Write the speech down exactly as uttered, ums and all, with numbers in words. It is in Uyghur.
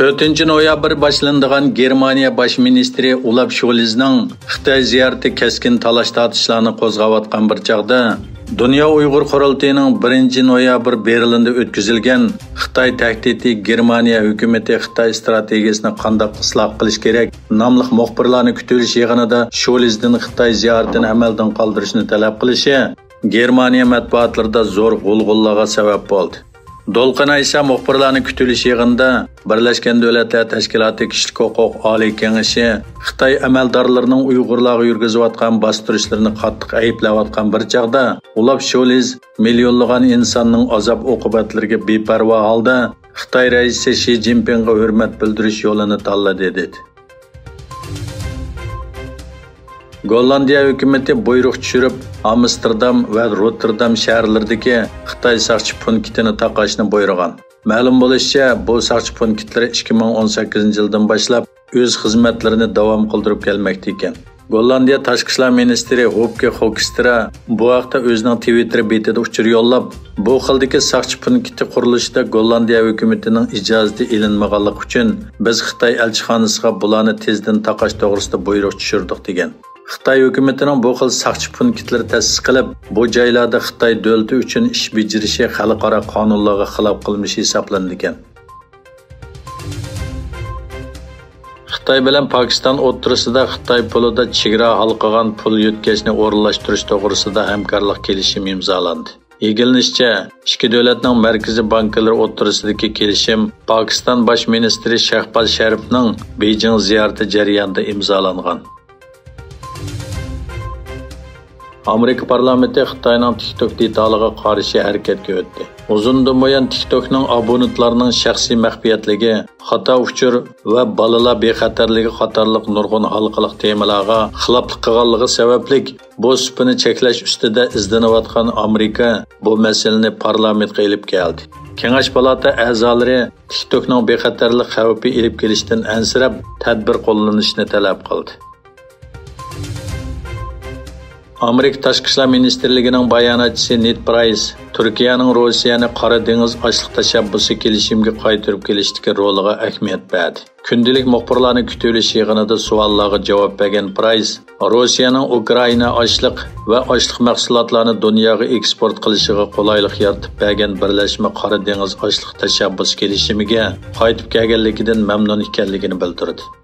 تۆتىنچى نويابىر باشلىنىدىغان گېرمانىيە باش مىنىستىرى ئولاف شولزنىڭ خىتاي زىيارىتى كەسكىن تالاش-تارتىشلارنى قوزغاۋاتقان بىر چاغدا، دۇنيا ئۇيغۇر قۇرۇلتىيىنىڭ بىرىنچى نويابىر بېرلىندا ئۆتكۈزۈلگەن «خىتاي تەھدىتى، گېرمانىيە ھۆكۈمىتى خىتاي ئىستراتېگىيىسىنى قانداق ئىسلاھ قىلىش كېرەك؟» ناملىق مۇخبىرلارنى كۈتۈۋېلىش يىغىنىدا شولزدىن خىتاي زىيارىتىنى ئەمەلدىن قالدۇرۇشنى تەلەپ قىلىشى گېرمانىيە مەتبۇئاتلىرىدا زور غۇلغۇلىلارغا سەۋەب بولدى. دولقۇن ئەيسا مۇخبىرلارنى كۈتۈۋېلىش يىغىنىدا بىرلەشكەن دۆلەتلەر تەشكىلاتى كىشىلىك ھوقۇق ئالىي كېڭىشى خىتاي ئەمەلدارلىرىنىڭ ئۇيغۇرلارغا يۈرگۈزۈۋاتقان باستۇرۇشلىرىنى قاتتىق ئەيىبلەۋاتقان بىر چاغدا، ئولاف شولز مىليونلىغان ئىنساننىڭ ئازاب-ئوقۇبەتلىرىگە بىپەرۋا ھالدا خىتاي رەئىسى شى جىنپىڭغا ھۆرمەت بىلدۈرۈش يولىنى تاللىدى، دېدى. گوللاندىيە ھۆكۈمىتى بۇيرۇق چۈشۈرۈپ، ئامستېردام ۋە روتتېردام شەھەرلىرىدىكى خىتاي ساقچى پونكىتىنى تاقاشنى بۇيرۇغان. مەلۇم بولۇشىچە، بۇ ساقچى پونكىتلىرى ئىككى مىڭ ئون سەككىزىنچى يىلدىن باشلاپ ئۆز خىزمەتلىرىنى داۋام قىلدۇرۇپ كەلمەكتە ئىكەن. گوللاندىيە تاشقى ئىشلار مىنىستىرى ھوپكې خوكسترا بۇ ھەقتە ئۆزىنىڭ تىۋىتتېر بېتىدە ئۇچۇر يوللاپ، بۇ خىلدىكى ساقچى پونكىتى قۇرۇلۇشىدا گوللاندىيە ھۆكۈمىتىنىڭ ئىجازىتى ئېلىنمىغانلىقى ئۈچۈن، بىز خىتاي ئەلچىخانىسىغا بۇلارنى تېزدىن تاقاش توغرىسىدا بۇيرۇق چۈشۈردۇق، دېگەن. خىتاي ھۆكۈمىتىنىڭ بۇ خىل ساقچى پونكىتلىرى تەسىس قىلىپ، بۇ جايلاردا خىتاي دۆلىتى ئۈچۈن ئىش بېجىرىشى خەلقئارا قانۇنلارغا خىلاپ قىلمىش ھېسابلىنىدىكەن. خىتاي بىلەن پاكىستان ئوتتۇرىسىدا خىتاي پۇلىدا چېگرا ھالقىغان پۇل يۆتكەشنى ئورۇنلاشتۇرۇش توغرىسىدا ھەمكارلىق كېلىشىمى ئىمزالاندى. ئىگىلىنىشىچە، ئىككى دۆلەتنىڭ مەركىزىي بانكىلىرى ئوتتۇرىسىدىكى كېلىشىم پاكىستان باش مىنىستىرى شەھباز شەرىپنىڭ بېيجىڭ زىيارىتى جەريانىدا ئىمزالانغان. ئامېرىكا پارلامېنتى خىتاينىڭ تىك توك دېتالىغا قارشى ھەرىكەتكە ئۆتتى. ئۇزۇندىن بۇيان تىك توكنىڭ ئابونېنتلارنىڭ شەخسىي مەخپىيەتلىكى، خاتا ئۇچۇر ۋە بالىلار بىخەتەرلىكى قاتارلىق نۇرغۇن ھالقىلىق تېمىلارغا خىلاپلىق قىلغانلىقى سەۋەبلىك، بۇ سۇپىنى چەكلەش ئۈستىدە ئىزدىنىۋاتقان ئامېرىكا بۇ مەسىلىنى پارلامېنتقا ئېلىپ كەلدى. كېڭەش پالاتا ئەزالىرى تىك توكنىڭ بىخەتەرلىك خەۋپى ئېلىپ كېلىشتىن ئەنسىرەپ، تەدبىر قوللىنىشنى تەلەپ قىلدى. ئامېرىكا تاشقى ئىشلار مىنىستىرلىكىنىڭ باياناتچىسى نېد پرايس تۈركىيەنىڭ روسىيەنى قارا دېڭىز ئاشلىق تەشەببۇسى كېلىشىمىگە قايتۇرۇپ كېلىشتىكى رولىغا ئەھمىيەت بەردى. كۈندىلىك مۇخبىرلارنى كۈتۈۋېلىش يىغىنىدا سوئاللارغا جاۋاب بەرگەن پرايس، روسىيەنىڭ ئۇكرائىنا ئاشلىق ۋە ئاشلىق مەھسۇلاتلارنى دۇنياغا ئېكسپورت قىلىشىغا قولايلىق يارىتىپ بەرگەن بىرلەشمە قارا دېڭىز ئاشلىق تەشەببۇسى كېلىشىمىگە قايتىپ كەلگەنلىكىدىن مەمنۇن ئىكەنلىكىنى بىلدۈردى.